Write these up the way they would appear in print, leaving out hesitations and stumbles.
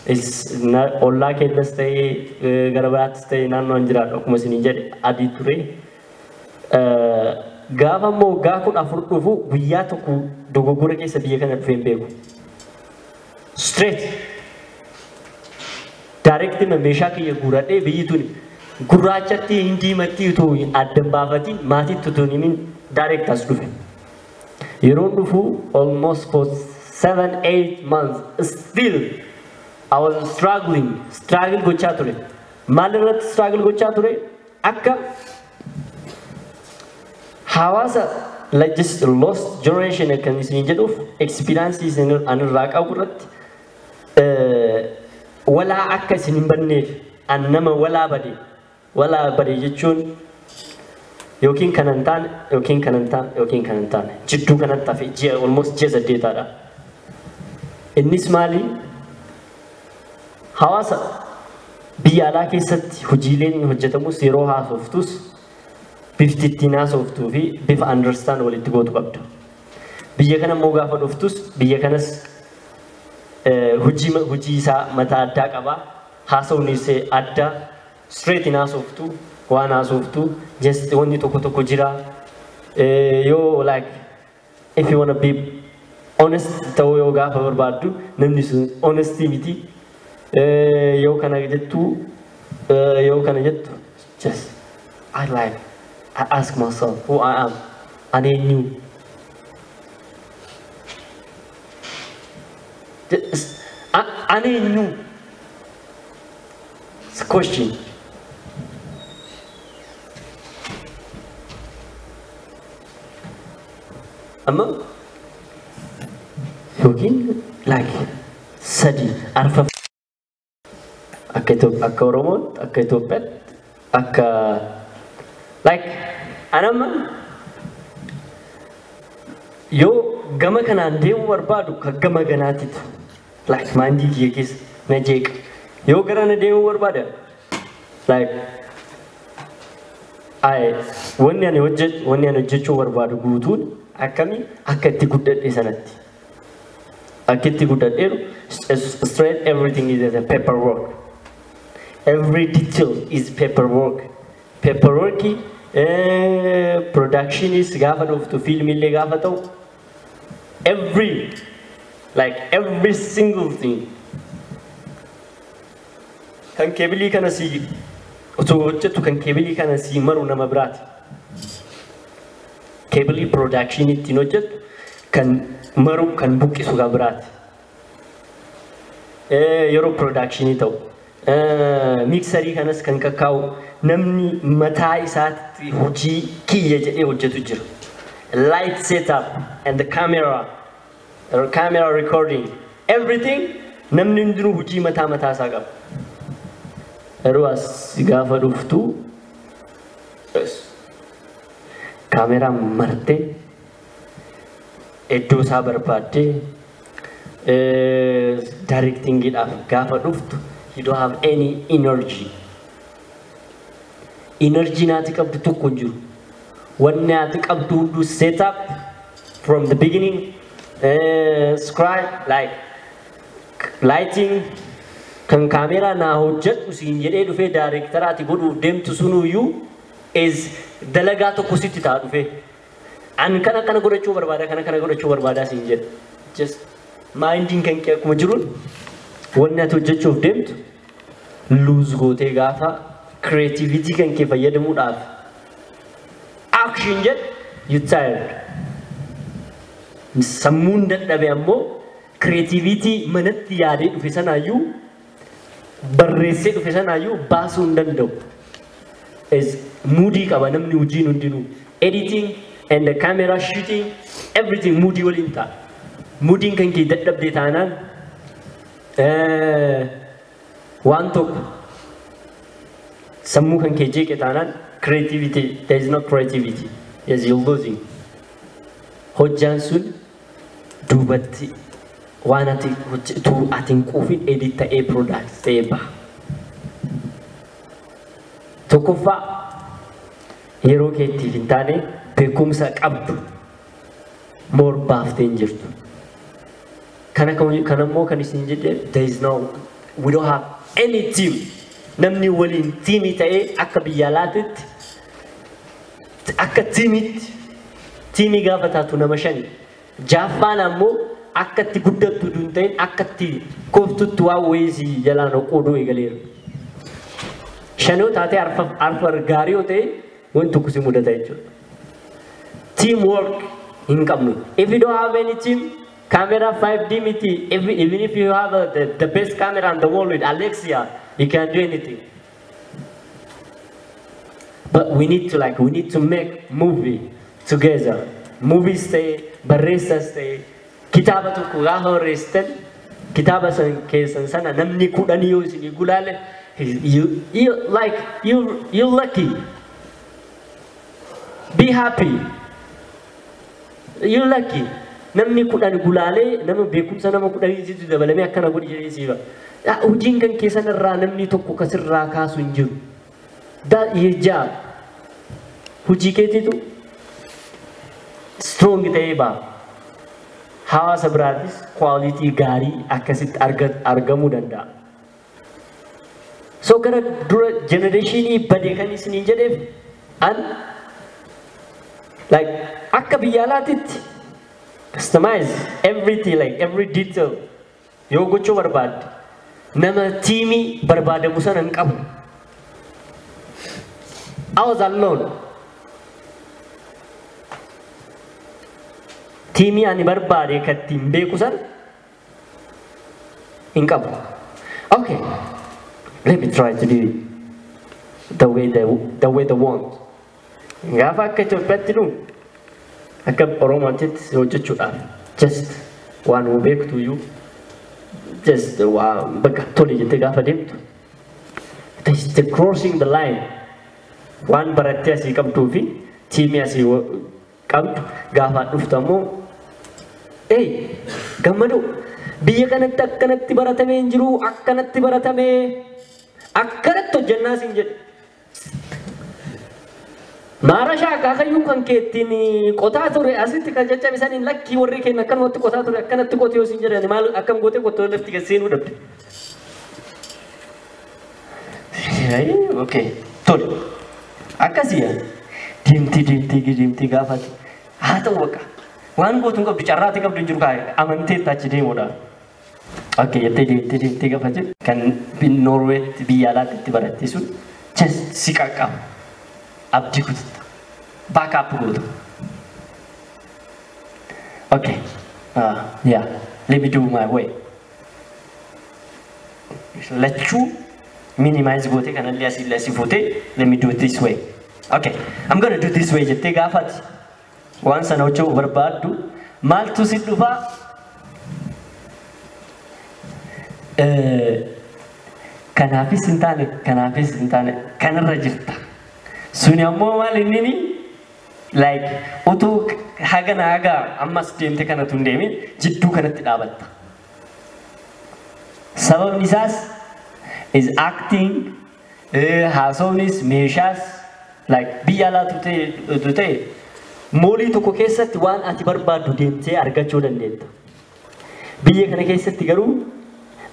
Ollaa keenyas ta'ee gara biraattis ta'ee naannoo hin jiraadhu akkuma isin jedhe adii ture. Gaafa immoo waggaa 14 dhufu guyyaa tokko dogoggora keessa biyya kana dhufee hin beeku. Straight. Direct meeshaa kiyya guuradhee biyyi tuni gurraachatti hin diimatti utuu addan baafatiin maatiitti utuu hin himin direct as dhufe. Yeroon dhufu almost for 7-8 months still I was struggling, struggle gochaa ture. Maal irratti struggle gochaa ture? Akka hawaasa like just lost generation kan isin jedhuuf experience isin anirraa qabu irratti walaa akka isin hin banneef an nama walaa bade jechuun yookiin kanan taane yookiin kanan taane yookiin kanan taane jidduu kanatti hafe ji'a almost ji'a 8dha. Innis maali? Hawaasa biyya alaa keessatti hojiileen hojjetamus yeroo haasoftus bifti ittiin haasoftuu fi bifa understand walitti gootu qabda. Biyya kana immoo gaafa dhuftus biyya kanas hojii isaa mataa addaa qaba. Haasawnis adda straight hin haasoftu waan haasoftu just wanni tokko tokko jira. Yoo like if you wanna be honest ta'uu yoo gaafa barbaaddu namni sun honesty miti. Yoo kana jettu just I like I ask myself who I am and I knew. I knew. It's a question. Amma yookiin like sadi arfa akka Oromootti akka Itoophiyaatti akka like anamma yoo gama kanaan deemuu barbaadu kan gama ganaatitu like maandii kiyya keessa na jeeqa. Yoo gara na deemuu barbaada like wanni ani hojjechuu barbaadu guutuun akkamii akka itti guddadhe sanatti. Akka itti guddadheeru straight everything is a paperwork. Every detail is paperwork. Paperwork production is gaafa dhuftu fiilmiillee gaafa ta'u every like every single thing kan keebilii kana si otoo hojjetu kan keebilii kana si maru nama biraati. Keebilii production ittiin hojjetu kan maru kan buqqisu kan biraati. Yeroo production ta'u miksarii kanas kan kakkaa'u namni mataa isaatti hojii kiyya jedhee hojjetu jira. Light setup and the camera, camera recording, everything namni hundinuu hojii mataa mataa isaa qaba. Yeroo as gaafa dhuftu kaameraa martee iddoo isaa barbaaddee directingiidhaaf gaafa dhuftu you don't have any energy. Energy naati qabdu tokko hin jiru. Wanni ati qabdu hunduu set up from the beginning, scribe like lighting kan kaameraa naa hojjedhu siin jedhee dhufee daayirektaraati godhuuf deemtu sunuyyuu is dalagaa tokko sitti ta'a dhufee. An kana kana godhachuu barbaada kana kana godhachuu barbaada siin jedhe. Just mindiin kan kee akkuma jiruun wanni ati hojjechuuf deemtu lose gootee gaafa creativity kan kee fayyadamuudhaaf action jedhu you tired. Sammuun dadhabe ammoo creativity manatti yaadee dhufe sanaayyuu barreessee dhufe sanaayyuu baasuu hin danda'u. Is moodii qaba namni hojiin hundinuu. Editing and the camera shooting everything moodii waliin ta'a. Moodiin kan kee dadhabde taanaan waan tokko sammuu kan kee jeeqe taanaan creativity, there is no creativity. Yes, you're losing. Hojjaan sun duubatti waan ati hojjetu ati hin quufin edit ta'ee product ta'ee baha. Tokkoffaa yeroo keettiif hin taane beekumsa qabdu more baaftee hin jirtu. Kana ammoo kan isin jedhe there is no We don't have any team. Namni waliin tiimii ta'ee akka biyya alaatitti akka tiimiitti tiimii gaafa taatu nama shani. Jaaffaan ammoo akka itti guddattu hin ta'in akka itti kooftutti waan wayii si jalaan qooduu eegaleera. Shanoo taatee arfa gaarii yoo ta'e wanti tokko si mudata jechuudha. Teamwork hin qabnu. If you don't have any team, camera 5D miti, even if you have the best camera in the world with Alexa, you can't do anything. But we need to like, we need to make movie together. Movies ta'e, barreessas ta'e, kitaaba tokko gaafa barreessitan, kitaaba san keessan sana namni 10 yoo isinii gulaale, you like, you lucky. Be happy. You lucky. Namni 10 gulaalee nama beekumsa nama 10 dabalamee akkana godhi jedhee siiba. Hojiin kan keessan irraa namni tokko kasirraa kaasu hin jiru. That is job. Hojii keetiitu strong ta'ee ba'a. Hawaasa biraatis quality gaarii akkasitti argamuu danda'a. So gara dura generationii bade kan isiniin jedheef an like akka biyya alaatitti customize everything, like every detail yoo gochuu barbaadde nama tiimii barbaadamu sana hin qabu. I was alone. Tiimii ani barbaade kan ittiin beeku sana hin qabu. Okay, let me try to do it the way they want. Gaafa akka Itoophiyaatti nu akka Oromootti hojjechuudhaaf just waan nu beektu iyyuu just waa bakka tole jettee gaafa deemtu the crossing the line waan barattee asii qabduu fi tiimii asii qabdu gaafa dhuftu ammoo hey gammadu biyya kanatti akkanatti baratamee hin jiru akkanatti baratamee akkanatti hojjannaa siin jedhe. Maarashaa akaakayyuun kan keettiin qotaa ture asitti kan caccabisaniin lakkii warri keenya akkanumatti qotaa ture akkanatti qote yoo siin jedhan maal akkam gootee qottoo lafti gad seenuu dhabde. Okay, tole. Akkasii deemtee deemtee deemtee gaafate haa ta'u bakka waan gootu hin qabdu carraatti qabdu hin jiru kaa'e amanteetti achi deemuudha. Okay, jettee deemtee deemtee gaafate kan Noorweetti biyya alaatti itti baratte sun just si qaqqaba. Abdii kutatta. Back up goota. Okay, yeah, let me do my way. Lachuu minimize gootee kanallee asii illee asii fuutee let me do it this way. Okay, I'm gonna do this way jettee gaafati waan sana hojjechuu barbaaddu maaltu si dhufaa? Kanaafis hin taane kanaafis hin taane kanarra jirta. Suni ammoo maal inni like utuu hagana haga ammas deemte kanatu hin deemin jidduu kanatti dhaabatta. Sababni isaas is acting, haasofnis meeshaas like biyya alaatu ta'e moolii tokko keessatti waan ati barbaaddu deemtee argachuu dandeetta. Biyya kana keessatti garuu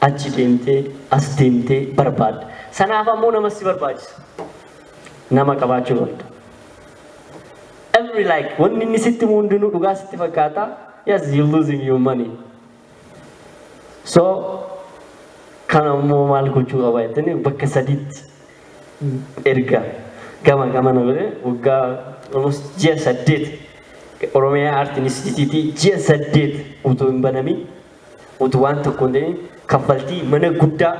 achi deemtee as deemtee barbaadda. Sanaaf ammoo namas si barbaachisa. Nama qabaachuu qabda. Every like wanni inni sitti himu hundinuu dhugaa sitti fakkaata. Yes, you're losing your money. So kana ammoo maal gochuu qaba jettanii bakka sadiitti erga gama gamana godhe waggaa almost ji'a 8 Oromiyaa Art Institute ji'a 8 utuu hin banamin utuu waan tokko hin ta'in kaffaltii mana guddaa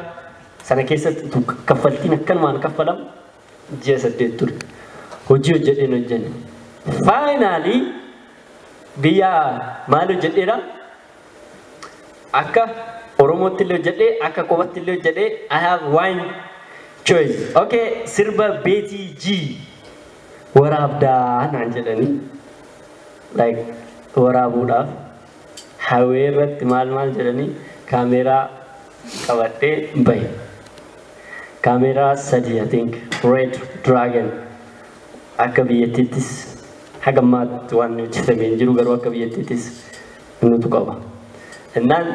sana keessatti utuu kaffaltiin akkanumaan kaffalamu ji'a 8 ture. Hojii hojjedheen hojjenne. Finally biyya maal hojjedheedha? Akka Oromootti illee hojjedhee akka qobatti illee hojjedhee I have one choice. Okay, sirba Beetii G waraabdaa naan jedhanii like waraabuudhaaf hawee irratti maal maal jedhanii kaameeraa qabadhee bahe. Kaameeraa 3 I think Red Dragon akka biyyattiittis haga ammaatti waan hojjetamee hin jiru garuu akka biyyattiittis nutu qaba. Innaan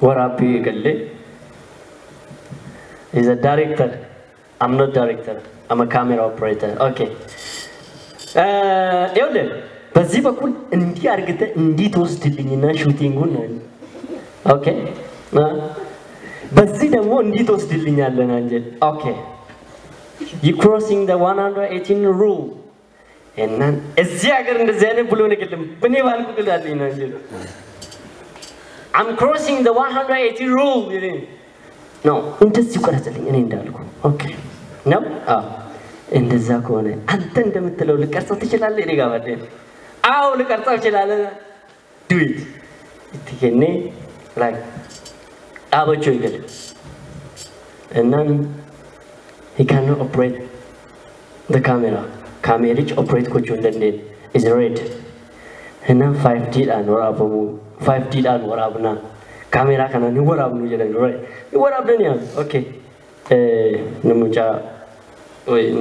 waraabbii eegallee He's a director. I'm not director. I'm a camera operator. Okay. ይኸውልህ በዚህ በኩል እንዲህ አድርገህ እንዲህ ትወስድልኝና shooting ኡን ነው። Okay። በዚህ ደግሞ እንዲህ ትወስድልኛለህ አንጀል። Okay. You crossing the 118 rule. እና እዚህ ሀገር እንደዚህ አይነት ብሎ ነገር የለም። እኔ ባልኩ ግላለኝ ነው አንጀል። I'm crossing the 180 rule. No, እንደዚህ ቅረጽልኝ እኔ እንዳልኩ። Okay. ነው? አዎ። እንደዛ ከሆነ አንተ እንደምትለው ልቀርጸው ትችላለህ? እኔ ጋር ባለ አዎ ልቀርጸው እችላለሁ። Do it. Itti kennee like dhaabachuu eegale. Innaan he cannot operate the camera. Kaamerichi operate gochuu hin dandeenye. Is red. Innaan 5D dhaan waraabamu 5D dhaan waraabnaa. Kaameraa kanaan hin waraabnu jedhan. Right. Hin waraabdani yaa. Okay. Namucaa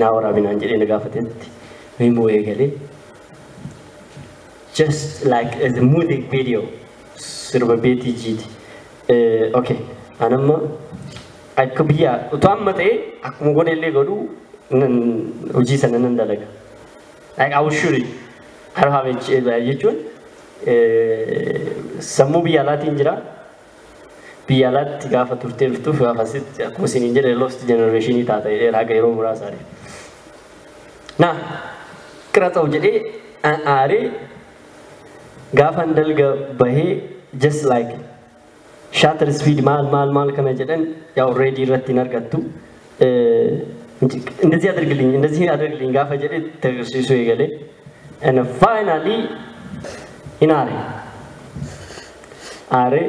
naa waraabinaan jedhee na gaafatetti himuu eegalee. Just like as a music video sirba beetii jiiti. Okay. Anamma akka biyya utuu amma ta'e akkuma godhe illee godhu hojii sana nan dalaga. Like I was shooting. I don't have a jechuun sammuu biyya alaatiin jira. Biyya alaatti gaafa turtee dhuftuuf gaafa asitti akkuma isiniin jedhe lost generation taata jedhee haga yeroo muraasaadha. Na qiraxa'u jedhee aaree gaafan dalga bahee just like shutter speed maal maal maal kana jedhan yaa already irratti hin argattu. እንደዚህ አድርግልኝ እንደዚህ አድርግልኝ gaafa jedhe agarsiisuu eegale. And finally in aare aare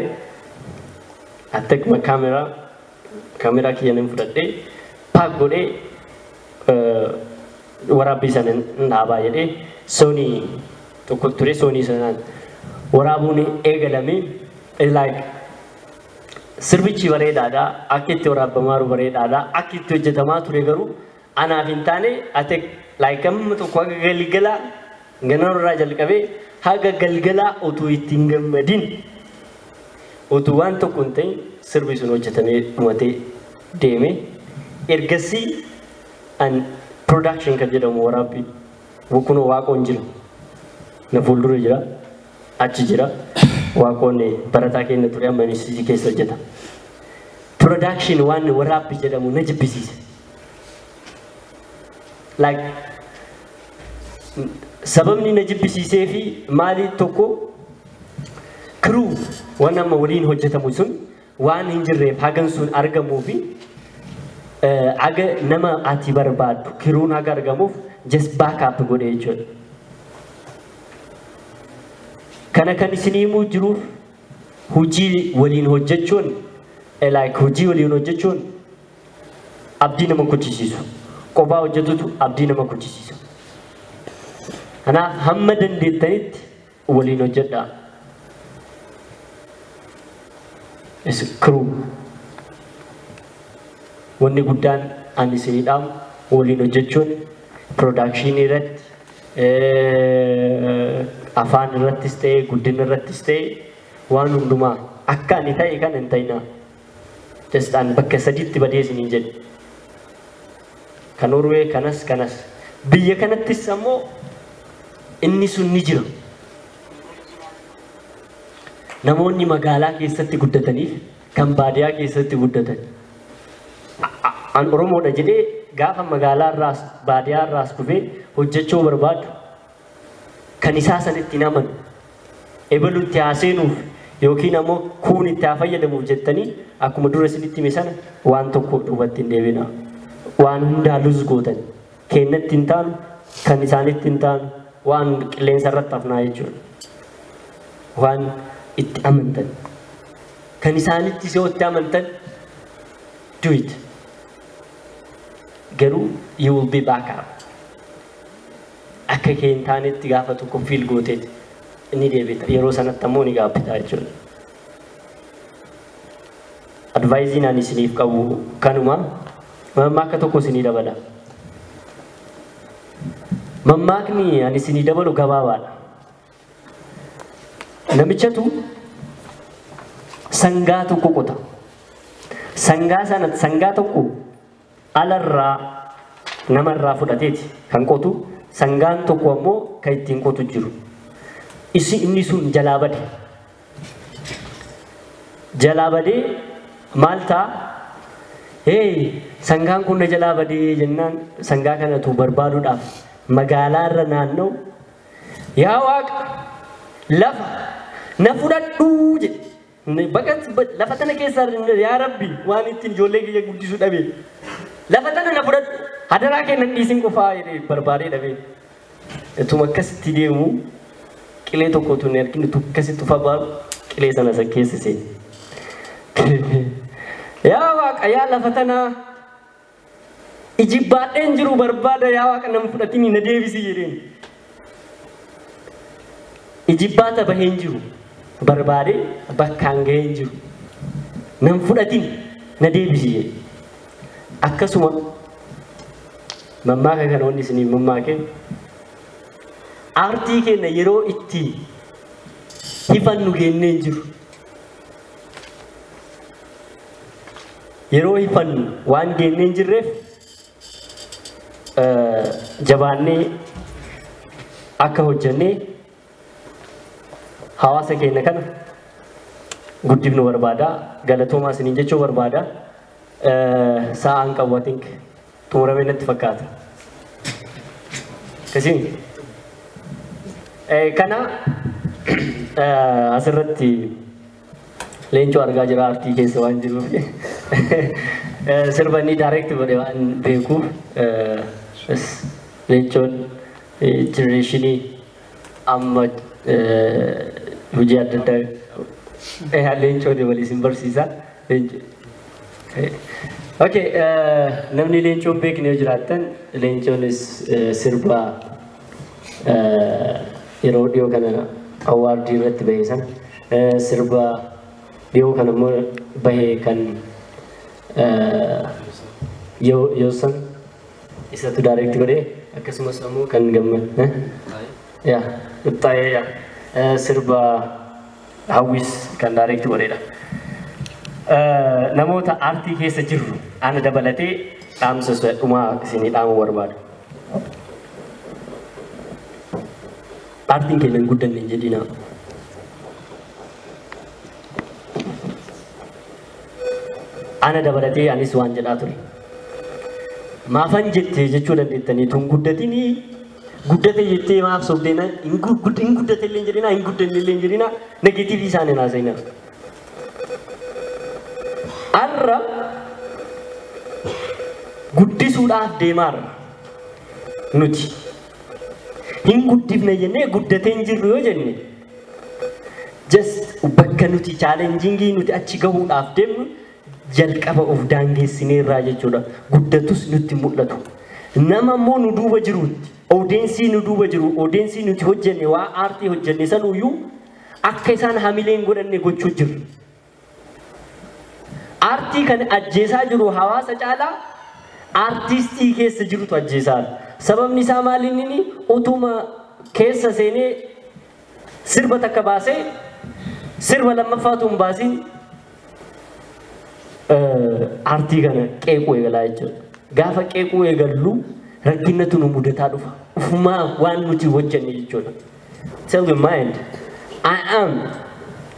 I take my camera camera kiyya nan fudhadhee pack godhee waraabbii sana hin dhaabaa jedhee Sony tokko ture Sony sanaan waraabuun eegalame. Like sirbichi bareedaadha, akka itti waraabbamaa jiru bareedaadha, akka itti hojjetamaa ture garuu anaaf hin taane. Ate like amma tokko haga galgalaa ganama irraa jalqabee haga galgalaa utuu itti hin gammadin utuu waan tokko hin ta'in sirbi sun hojjetamee dhumatee deeme. Ergasii an production kan jedhamu waraabbii kunoo Waaqoon jira, na fuuldura jira, achi jira. Waaqoon barataa keenya ture, amma yuunivarsiitii keessa hojjeta. Production waan waraabbii jedhamu na jibbisiise. Like sababni na jibbisiisee fi maali tokko crew waan amma waliin hojjetamu sun waan hin jirreef hagan sun argamuu fi haga nama ati barbaaddu crewn haga argamuuf just back up godhee jechuudha. Kana kan isin himuu jiruuf hojii waliin hojjechuun like hojii waliin hojjechuun abdii nama kuchisiisu. Kophaa hojjetutu abdii nama kuchisiisa. Kanaaf hamma dandeettanitti waliin hojjedhaa. Is crew. Wanni guddaan ani isinii dhaamu waliin hojjechuun production irratti afaan irrattis ta'e guddina irrattis ta'e waan hundumaa akka ani ta'e kan hin ta'inaa. Just an bakka sadiitti badee isiniin jedhe. Kan Norwee kanas kanas. Biyya kanattis ammoo inni sun ni jira. Namoonni magaalaa keessatti guddataniif kan baadiyyaa keessatti guddatan. An Oromoodha jedhee gaafa magaalaa irraas baadiyyaa irraas dhufee hojjechuu barbaadu kan isaa sanitti hin amanu. Ebalutti haa seenuuf yookiin ammoo kuun itti haa fayyadamuuf jettanii akkuma dura isinitti hime sana waan tokko duubatti hin deebinaa. Waan hundaa lose gootan. Kennatti hin taanu, kan isaanitti hin taanu, waan qilleensa irratti hafnaa jechuudha. Waan itti amantan. Kan isaanitti yoo itti amantan do it. Garuu you will be back up. Akka kee hin taanetti gaafa tokko feel gooteeti ni deebita. Yeroo sanatti ammoo ni gaabbita jechuudha. Advice ani isiniif qabu kanuma. Mammaaka tokko isinii dabala. Mammaakni ani isinii dabalu gabaabaadha. Namichatu sangaa tokko qota. Sangaa sana sangaa tokko alarraa namarraa fudhateeti kan qotu, sangaan tokko ammoo kan ittiin qotu jiru. Isi inni sun jalaa bade. Jalaa badee maal ta'a? Hey, sangaan kun na jalaa badee jennaan sangaa kanatu barbaaduudhaaf magaalaa irra naanna'u, yaa Waaqa lafa na fudhadhuu jedhe. Bakka lafa tana keessaa yaa Rabbi waan ittiin ijoollee kiyya guddisuu dhabe. Lafa tana na fudhadhu hadaraa kee nan dhiisin qofaa jedhee barbaadee dhabe. Ituma akkasitti deemu qilee tokko utuu hin arginu akkasitti ufa baaru qilee sana isa keessa seene. Yaa Waaqa yaa lafa tanaa ijibbaadheen jiru barbaada yaa Waaqa nama fudhatini na deebisi jedheen. Ijibbaata baheen jiru barbaade bakkaan gaheen jiru nan fudhatin na deebisi jedhe. Akkasuma mammaaka kana wanni isiniif mammaake aartii keenya yeroo itti hifannu geenneen jiru. Yeroo hifannu waan geenneen jirreef jabaannee akka hojjennee hawaasa keenya kana guddifnu barbaada. Galatoomaa isiniin jechuu barbaada. Sa'aan qabu I think xumuramee natti fakkaata. Akkasiin. Kana asirratti Leencoo argaa jira aartii keessa waan jiruuf. Sirba inni direct godhe waan beekuuf Leencoon generation amma hojii adda addaa Leencoo dabalee isin barsiisa. Okay, namni Leencoon beekne yoo jiraattan Leencoonis sirba yeroo dhiyoo kana award irratti bahe sana sirba dhiyoo kana immoo bahe kan yoo san isatu direct godhe akkasumas immoo kan gammad yaa qixxaa'ee yaa sirba hawwis kan direct godhedha. Namoota aartii keessa jirru ana dabalatee dhaamsa dhumaa isinii dhaamuu barbaadu. Aartiin keenya hin guddanne hin jedhinaa. Ana dabalatee anis waan jedhaa ture. Maafan jettee jechuu dandeettanii tun guddatinii guddate jettee maaf sobdeena hin guddate illee hin jedhinaa hin guddanne illee hin jedhinaa negative isaan hin haasa'inaa. Har'a guddisuudhaaf deemaarra nuti. Hin guddifne jennee guddatee hin jirru yoo jenne just bakka nuti challenging nuti achi gahuudhaaf deemnu jalqaba of daangeessineerraa jechuudha. Guddatus nutti mul'atu. Nama immoo nu duuba jirutti, audience nu duuba jiru, audience nuti hojjenne waa aartii hojjenne sanuyyuu akka isaan hamilee hin godhanne gochuu jirra. Aartii kan ajjeesaa jiru hawaasa caalaa aartistii keessa jirutu ajjeesaa jira. Sababni isaa maali inni utuma keessa seenee sirba takka baasee sirba lammaffaatu hin baasin aartii kana qeequu eegalaa jechuudha. Gaafa qeequu eegallu rakkinatu nu mudataa dhufa. Ufumaa waan nuti hojjenne jechuudha. Tell your mind, I am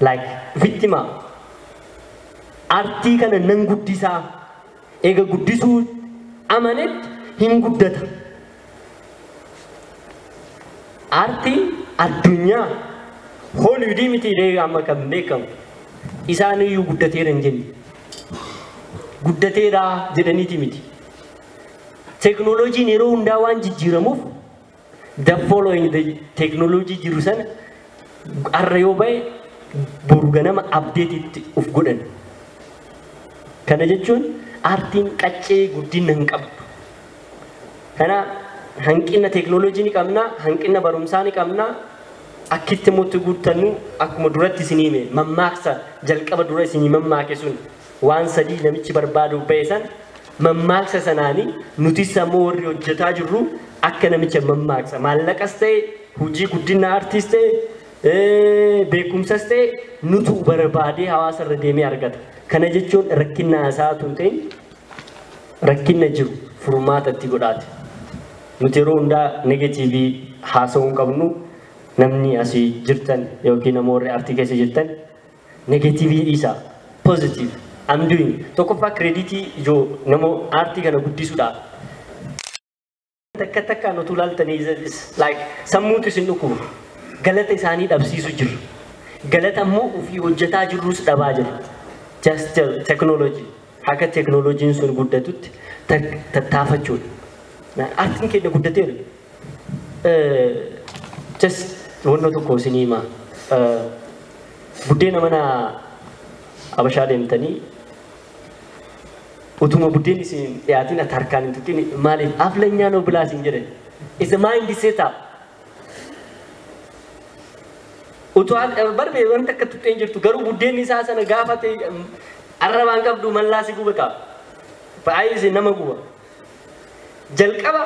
like victima. Aartii kana nan guddisaa. Eega guddisuu amanetti hin guddata. Aartiin addunyaa Hollywood miti illee amma kan beekamu. Isaan iyyuu guddateera hin jenne. Guddateera jedhaniiti miti. Teknooloojiin yeroo hundaa waan jijjiiramuuf the following the teknooloojii jiru sana har'a yoo ba'e boru ganama update itti of godhan. Kana jechuun aartiin qaccee guddina hin qabdu. Kana hanqina teknooloojii ni qabna, hanqina barumsaa ni qabna. Akkitti immoo itti guuttannu akkuma duratti isinii hime mammaaksa jalqaba dura isinii mammaake sun waan sadii namichi barbaadu ba'e san mammaaksa sanaanii nutis ammoo warri hojjetaa jirru akka namicha mammaaksa maallaqas ta'e hojii guddina aartiis ta'e beekumsas ta'e nutu barbaadee hawaasa irra deemee argata. Kana jechuun rakkina haasaa tun ta'in rakkina jiru furmaata itti godhaati. Nuti yeroo hundaa negative haasa'uu hin qabnu. Namni asii jirtan yookiin namoonni aartii keessa jirtan negative dhiisaa, positive. I'm doing. Tokkoffaa credit ijoo nama aartii kana guddisuudhaaf. Takka takkaan utuu ilaaltanii like sammuutu isin dhukkuba. Galata isaanii dhabsiisu jiru. Galata immoo ofii hojjetaa jirrus dhabaa jira. Just technology. Akka teknooloojiin sun guddatutti tattaafachuudha. Aartiin keenya guddateera. Just wanna tokko isinii himaa. Buddeena mana Habashaa deemtanii utuma buddeen isin dhiyaatiin ati harkaan hin tuqin maaliif aflanyaa noo bilaa isin jedhan. It's a mind setup. Utuu barbee wanta akka tuqxeen jirtu garuu buddeenni isaa sana gaafa ta'e arrabaan qabdu mallaa si gubata. Baay'ee nama guba. Jalqaba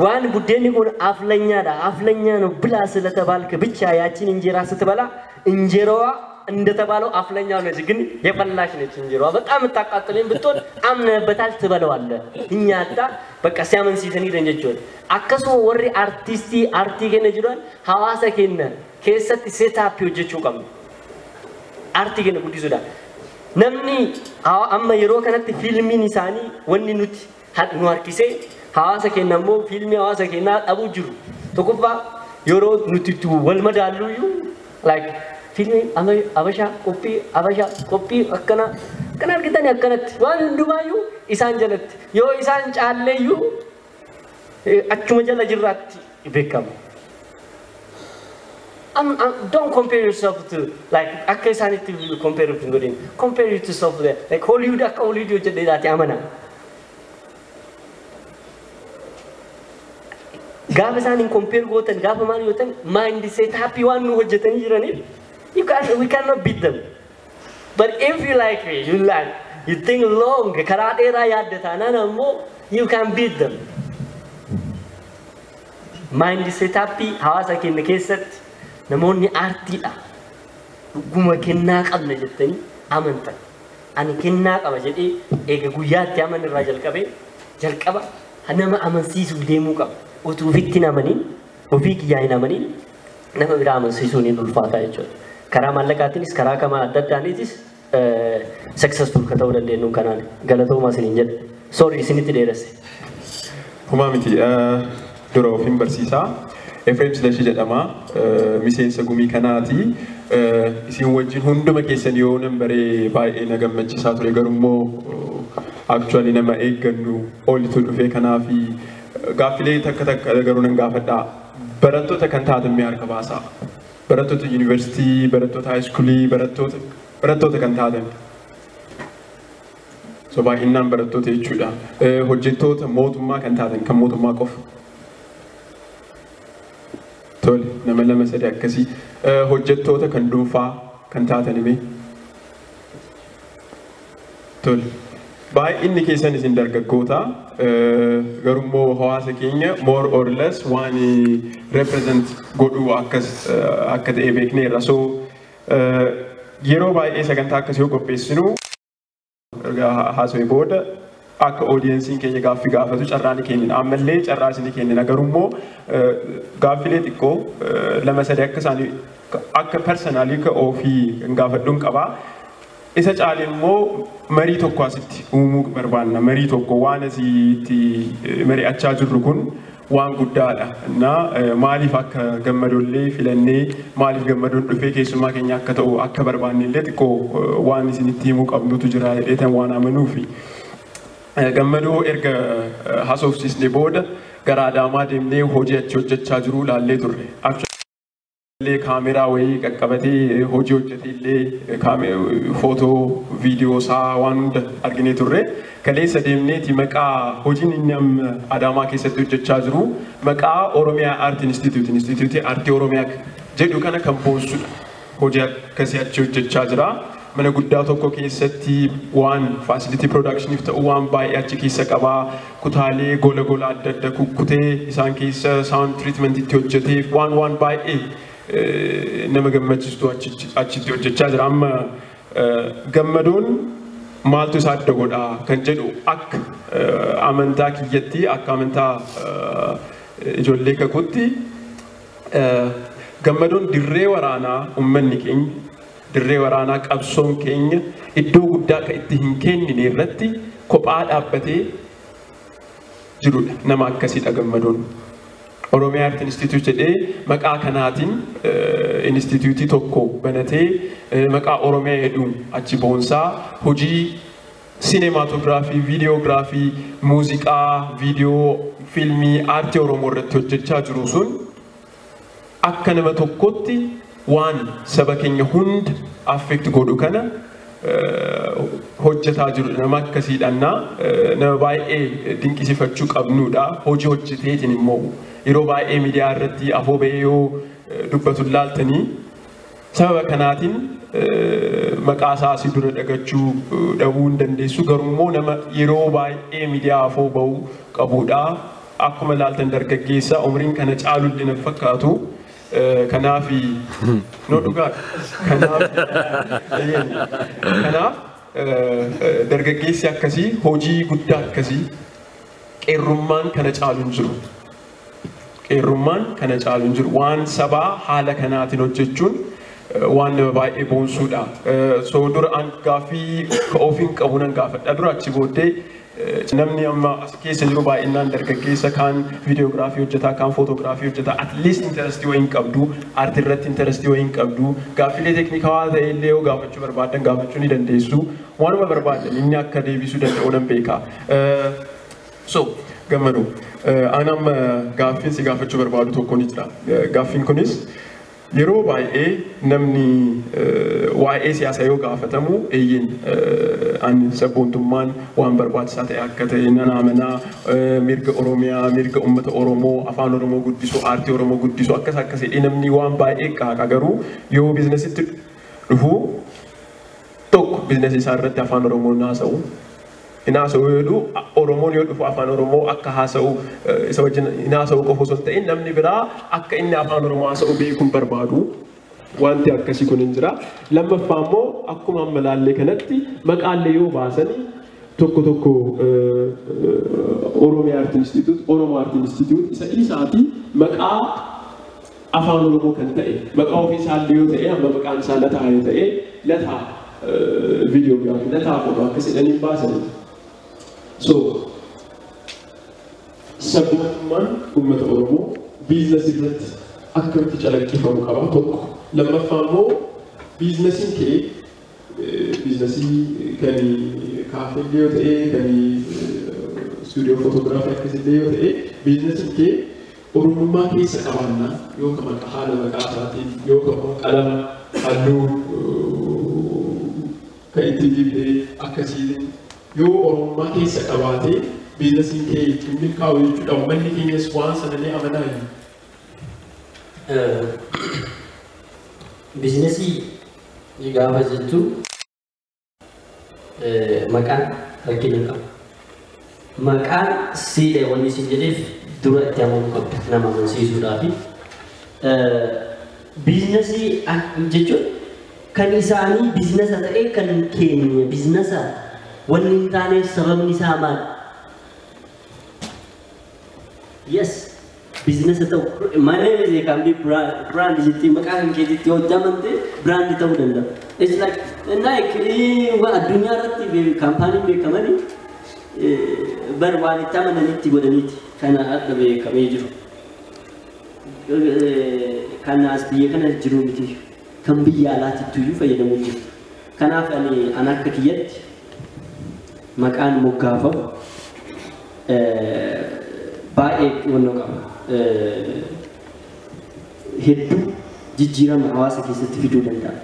waan buddeenni kun አፍለኛዳ አፍለኛ ነው ብላ ስለተባልክ ብቻ ያቺን እንጀራ ስትበላ እንጀራዋ እንደተባለው አፍለኛ ነች፣ ግን የፈላሽ ነች እንጀራዋ። በጣም የምታቃጥለኝ ብትሆን አምነህበታል ትበለዋለህ። እኛታ በቃ ሲያመንሲሰኒ ደንጀቾ akkasuma warri artistii aartii keenya jiran hawaasa keenya keessatti setup hojjechuu qabna. Aartii keenya guddisuudha. Namni amma yeroo kanatti fiilmiin isaanii wanni nuti nu harkisee hawaasa keenya immoo fiilmii hawaasa keenyaa dhabuu jiru. Tokkoffaa yeroo nuti itti wal madaalluyyuu like fiilmii Habashaa qophii Habashaa qophii akkana akkana argitanii akkanatti waan hundumaayyuu isaan jalatti yoo isaan caalleeyyuu achuma jala jirraatti beekama. Don't compare yourself to like akka isaanitti compare hin godhin. Compare yourself to like Hollywood akka Hollywood hojjedheedhaati amana. Gaafa isaan hin compare gootan gaafa maal gootan mind set happy waan nu hojjetanii jiraniif you can we cannot beat them. But if you like it, you like you think long karaa dheeraa yaadda taanaan ammoo you can beat them. Mind set hawaasa keenya keessatti namoonni aartiidha. Dhuguma kennaa qabna jettanii amantan. Ani kennaa qaba jedhee eega guyyaatti aman irraa jalqabee jalqaba nama amansiisuuf deemuu qaba. Utuu ofitti hin amaniin, ofii kiyyaa hin amaniin nama biraa amansiisuun hin ulfaata jechuudha. Karaa maallaqaatiinis karaa kama adda addaaniitis successful ka ta'uu dandeenyu kanaan galatoomaa isiniin jedha. Sorry isinitti dheeresse. Homaa miti dura ofiin barsiisaa. Efreem Silashii jedhama. Miseensa gumii kanaati. Isin wajjin hunduma keessan yoo nan baree baay'ee na gammachiisaa ture garuu actually nama eeggannu olitu dhufee kanaafi gaaffilee takka takka garuu nan gaafadha. Barattoota kan taatan mee harka baasaa. Barattoota yuunivarsiitii, barattoota haayiskuulii, barattoota kan taatan. So baay'inaan barattoota jechuudha. Hojjettoota mootummaa kan taatan kan mootummaa qofa. Tole nama lama sadi akkasii. Hojjettoota kan dhuunfaa kan taatan mee. Tole. Baay'inni keessan isin dargaggoota garuu immoo hawaasa keenya more or less waan represent godhuu akkas akka ta'e beekneerra. So yeroo baay'ee sagantaa akkasii yoo qopheessinu erga haasawee booda akka oodiyensiin keenya gaaffii gaafatu carraa ni kennina. Ammallee carraa isinii kennina. Garuu immoo gaaffilee xiqqoo lama sadi akka isaanii akka personaalii akka ofii kan gaafadhuun qabaa. Isa caale immoo marii tokko asitti uumuu barbaanna. Marii tokko waan asitti mari'achaa jirru kun waan guddaadha. Na maaliif akka gammadoollee filannee maaliif gammadoon dhufee keessumaa keenya akka ta'u akka barbaanne illee xiqqoo waan isinitti himuu qabnutu jira jedheetan waan amanuufi. Gammadoo erga haasofsiisnee booda gara Adaamaa deemnee hojii achi hojjechaa jiru laallee turre. Illee kaameraa wayii qaqqabatee hojii hojjetee illee footoo viidiyoo isaa waan hunda arginee turre. Kaleessa deemneeti maqaa hojiin inni amma Adaamaa keessatti hojjechaa jiru maqaa Oromiyaa Art Institute, Instituutii Aartii Oromiyaa jedhu kana kan boonsudha. Hojii akkasii achi hojjechaa jira. Mana guddaa tokko keessatti waan facility productioniif ta'u waan baay'ee achi keessa qabaa. Kutaalee gola gola adda adda kukkutee isaan keessa sound treatment itti hojjetee waan baay'ee nama gammachiistu achitti hojjechaa jira. Amma gammadoon Maaltu isa adda godhaa kan jedhu akka amantaa kiyyatti, akka amantaa ijoollee kakuutti, Gammadoon dirree waraanaa uummanni keenya, dirree waraanaa qabsoon keenya iddoo guddaa akka itti hin kennine irratti kophaa dhaabbatee jirudha. Nama akkasiidha Gammadoon. Oromiyaa Art Institute jedhee maqaa kanaatiin instituutii tokko banatee, maqaa Oromiyaa jedhuun achi boonsaa hojii sineemaatoogiraafii, viidiyoogiraafii, muuziqaa, viidiyoo, fiilmii, aartii Oromoo irratti hojjechaa jiru sun akka nama tokkotti waan saba keenya hunda affect godhu kana hojjetaa jiru. Nama akkasiidhaannaa nama baay'ee dinqisiifachuu qabnudha. Hojii hojjeteetiin immoo yeroo baay'ee miidiyaa irratti afoo ba'ee yoo dubbatu laaltanii, sababa kanaatiin maqaa isaa asii dura dhagachuu dhabuu hin dandeessu. Garuu nama yeroo baay'ee miidiyaa afoo ba'uu qabudha. Akkuma laaltan dargaggeessa umriin kana caalullee na fakkaatu. Kanaaf no dhugaadha. Kanaaf dargaggeessi akkasii hojii guddaa akkasii, qeerrummaan kana caalu hin jiru. Qeerrummaan kana caalu hin jiru. Waan sabaa haala kanaatiin hojjechuun waan nama baay'ee boonsuudha. So dura an gaaffii ka ofiin qabu nan gaafadha. Dura achi booddee namni amma as keessa jiru baay'inaan dargaggeessa, kaan viidiyoogiraafii hojjetaa, kaan footoogiraafii hojjetaa, at least interestii wayii hin qabdu, aartii irratti interestii wayii hin qabdu, gaaffilee teeknikawaa ta'e illee yoo gaafachuu barbaadan gaafachuu ni dandeessu. Waanuma barbaadan inni akka deebisuu danda'u nan beeka. So Gammadu, an amma gaaffiin si gaafachuu barbaadu tokko ni jira. Gaaffiin kunis yeroo baay'ee namni waa'ee siyaasaa yoo gaafatamu, eeyyin, ani sabboontummaan waan barbaachisaa ta'e akka ta'e nan amanaa, mirga Oromiyaa, mirga uummata Oromoo, afaan Oromoo guddisuu, aartii Oromoo guddisuu, akkas akkas jedhee namni waan baay'ee qaaqa. Garuu yoo biizinasitti dhufu tokko biizinasii isaa irratti afaan Oromoo haasa'u. Hin haasa'u yoo jedhu, Oromoon yoo dhufu afaan Oromoo akka haasa'u isa wajjin hin haasa'u qofa osoo hin ta'in, namni biraa akka inni afaan Oromoo haasa'u beekuun barbaadu. Wanti akkasii kun hin jira. Lammaffaa immoo akkuma amma laallee kanatti maqaallee yoo baasanii tokko tokko Oromiyaa Art Institute, Oromoo Art Institute isa dhiisaatii, maqaa afaan Oromoo kan ta'e, maqaa ofii isaallee yoo ta'e, amma maqaan isaa Lataa yoo ta'e, Lataa viidiyoogiraafii, Lataa footoo akkas jedhanii baasanii. So sabboonummaan uummata Oromoo biizinasii irratti akkamitti calaqqifamu qaba tokko. Lammaffaa immoo biizinasiin kee, biizinasii kan kaafeellee yoo ta'e, kan istuudiyoo footoogiraafii akkasillee yoo ta'e, biizinasiin kee Oromummaa keessa qabaannaa, yookaan maqaa haala maqaa isaatiin yookaan immoo qalama halluu kan itti dibdee akkasiin yoo Oromummaa keessa qabaatee biizinasiin kee hin milkaa'u jechuudha. Uummanni keenyas waan sana ni amanaa. Biizinasii gaafa jettu maqaan rakkina qaba. Maqaan siidha wanni isin jedheef dura itti amanuu qabda nama amansiisuudhaafi. Biizinasii jechuun kan isaanii biizinasa ta'ee kan keenya biizinasa wanni hin taaneef sababni isaa maali? Yes, biizinasa ta'u. My name is can be brand jettee maqaa kan keetitti hojjetamte brand ta'uu danda'a. It's like Nike addunyaa irratti kaampaaniin beekamanii bar waan itti amananitti godhaniiti kana adda beekamee jiru. Kan as biyya kana jiru miti, kan biyya alaatitti iyyuu fayyadamuu jiru. Kanaaf ani an akka kiyyatti maqaan moggaafamu baay'ee hubannoo qaba. Hedduu jijjiirama hawaasa keessatti fiduu danda'a.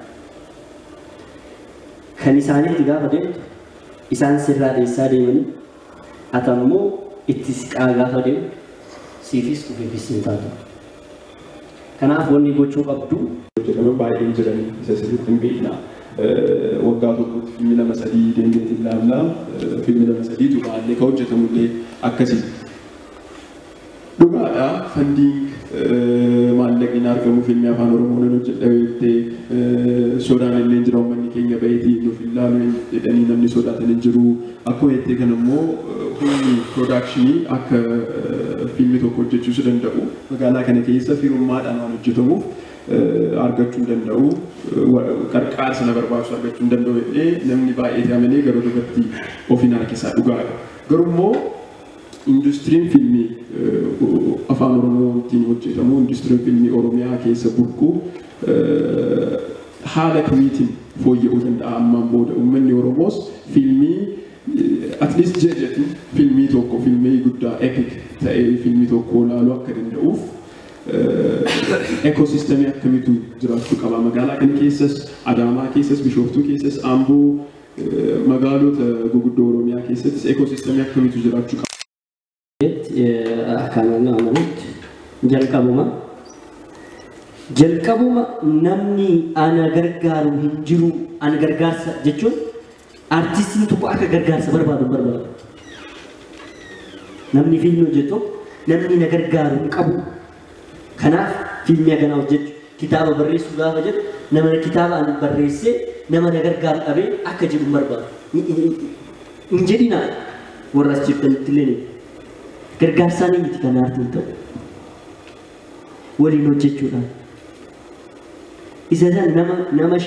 Kan isaaniitti gaafa deemtu isaan sirraa dheessaa deemanii, ati ammoo itti siqaa gaafa deemtu siifis ofiifis hin taatu. Kanaaf wanni gochuu qabdu jedhaman baay'een jiran isa sirriitti hin beekna. Waggaa tokkotti fiilmi lama sadii deemneet ilaalla. Fiilmi lama sadiitu baay'ee kan hojjetamullee akkasii. Dhugaadha, funding maallaqa Maallaqni hin argamu, fiilmii Afaan Oromoo nan hojjedha jettee sodaan illee jira, uummanni keenya baheetii nuuf hin laalu jedhanii namni sodaatan hin jiru. Akkuma jettee kan immoo humni production akka fiilmii tokko hojjechiisuu danda'u magaalaa kana keessa firummaadhaan waan hojjetamuuf argachuu hin danda'u, qarqaarsa na barbaachisu argachuu hin danda'u jedhee namni baay'ee amanee gara duubatti of hin harkisaa, dhugaadha. Garuu immoo industiriin fiilmii Afaan Oromootiin hojjetamu, industiriin fiilmii Oromiyaa keessa burqu haala kamiitiin fooyya'uu danda'a ammaan booda? Uummanni Oromoos fiilmii at least ji'a fiilmii tokko, fiilmii guddaa epic ta'ee fiilmii tokko ilaaluu akka danda'uuf ecosystemii akkamiitu jiraachuu qaba? Magaalaa kana keessas, Adaamaa keessas, Bishooftuu keessas, Amboo, magaalota guguddoo Oromiyaa keessattis ecosystemii akkamiitu jiraachuu qaba? Akka amanutti jalqabuma namni ana gargaaru hin jiru. Ana gargaarsa jechuun artistiin tokko akka gargaarsa barbaadu hin barbaadu. Namni fiilmii hojjetu namni na gargaaru hin qabu. Kanaaf fiilmii akkanaa hojjechu, kitaaba barreessuu gaafa jedhu, nama kitaaba ani barreessee nama na gargaaru dhabee akka jedhu hin barbaadu. Hin jedhinaa, warra as jirtanitti illee gargaarsaan miti kan aartiin ta'u. Waliin hojjechuudhaan. Isa sana nama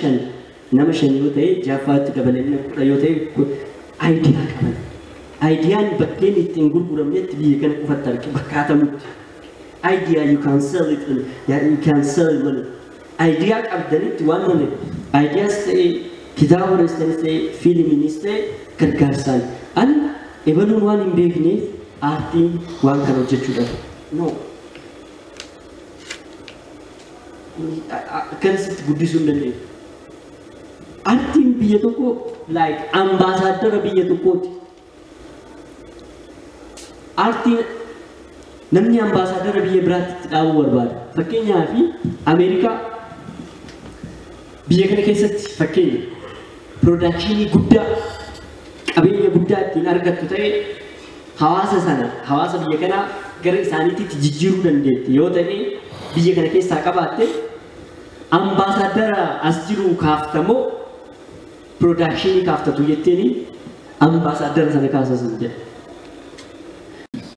shan yoo ta'e, jaffaatti dabalee nama 10 yoo ta'e, idea qaban. Ideaan bakkeen ittiin gurguramnetti biyya kana qofatti arge bakkaatamutti. Idea you can sell it and yeah, you can sell it money. Idea qabdanitti waan mana ideas ta'e, kitaaba barreessanis ta'e, fiilmiinis ta'e gargaarsaan. Ani ebaluun waan hin beekneef aartiin waan kana hojjechuudhaaf. No. Akkanasitti guddisuu hin dandeenye. Aartiin biyya tokko like ambassador biyya tokkooti. Aartiin namni ambassador biyya biraatti itti dhaabuu barbaada. Fakkeenyaaf Ameerikaa biyya kana keessatti fakkeenya production guddaa, qabeenya guddaa ittiin argattu ta'e, hawaasa sana, hawaasa biyya kanaa gara isaaniitti jijjiiruu dandeetti yoo ta'e, biyya kana keessaa qabaatte, ambassador as jiru kaaftamoo production kaaftatu jetteeni ambassador sana kaasas jedha.